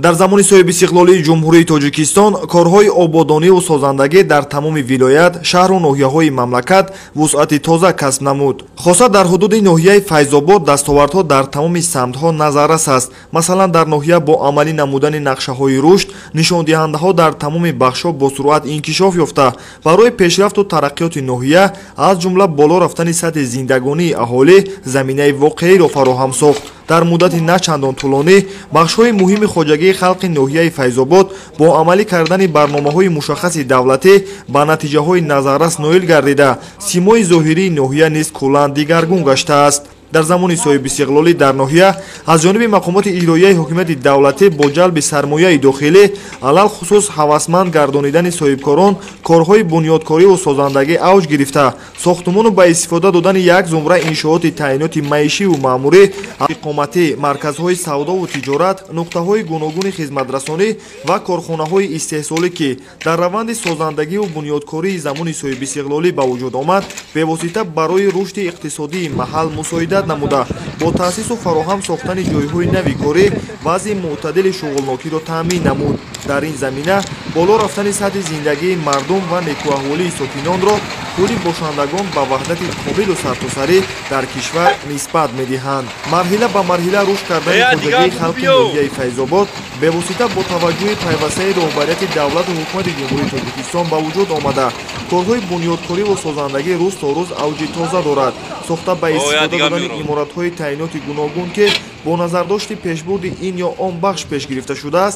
Дар замони соҳибистиқлолии Ҷумҳурии Тоҷикистон корҳои ободониву созандагӣ дар тамоми вилоят, шаҳру ноҳияҳои мамлакат вусъати тоза касб намуд. Хоса дар ҳудуди ноҳияи Файзобод дастовардҳо дар тамоми самтҳо назаррас аст. Масалан, дар ноҳия бо амалӣ намудани нақшаҳои рушд нишондиҳандаҳо дар тамоми бахшҳо бо суръат инкишоф ёфта, барои пешрафту тараққиёти ноҳия, аз ҷумла боло рафтани сатҳи зиндагонии аҳолӣ заминаи воқеиро фароҳам сохт. Дар муддати на чандон тӯлонӣ бахшҳои муҳими хоҷагии халқи ноҳияи Файзобод бо амалӣ кардани барномаҳои мушаххаси давлатӣ ба натиҷаҳои назаррас ноил гардида, симои зоҳирии ноҳия низ куллан дигаргун гаштааст. Дар замони соҳибистиқлолӣ дар ноҳия аз ҷониби мақомоти иҷроияи ҳокимияти давлатӣ бо ҷалби сармояи дохилӣ, алалхусус ҳавасманд гардонидани соҳибкорон, корҳои бунёдкориву созандагӣ авҷ гирифта, сохтумону ба истифода додани як зумра иншооти таъиноти маишиву маъмурӣ, иқоматӣ, марказҳои савдову тиҷорат, нуқтаҳои гуногуни хизматрасонӣ ва корхонаҳои истеҳсолӣ, ки дар раванди созандагиву бунёдкории замони соҳибистиқлолӣ ба вуҷуд омад, бевосита барои рушди иқтисодии маҳал мусоидат намуда, бо таъсису фароҳам сохтани ҷойҳои нави корӣ вазъи мӯътадили шуғлнокиро таъмин намуд. Дар ин замина боло рафтани сатҳи зиндагии мардум ва некӯаҳволии сокинонро пули бошандагон ба ваҳдати комилу сартосарӣ дар кишвар нисбат медиҳанд. Марҳила ба марҳила рушд кардани хоҷагии халқи ноҳияи Файзобод бевосита бо таваҷҷӯҳи пайвастаи роҳбарияти давлату ҳукумати Ҷумҳурии Тоҷикистон ба вуҷуд омада, корҳои бунёдкориву созандагӣ рӯз то рӯз авҷи тоза дорад. Сохта ба истифода додани иморатҳои таъиноти гуногун, ки бо назардошти пешбурди ин ё он бахш пеш гирифта шудааст.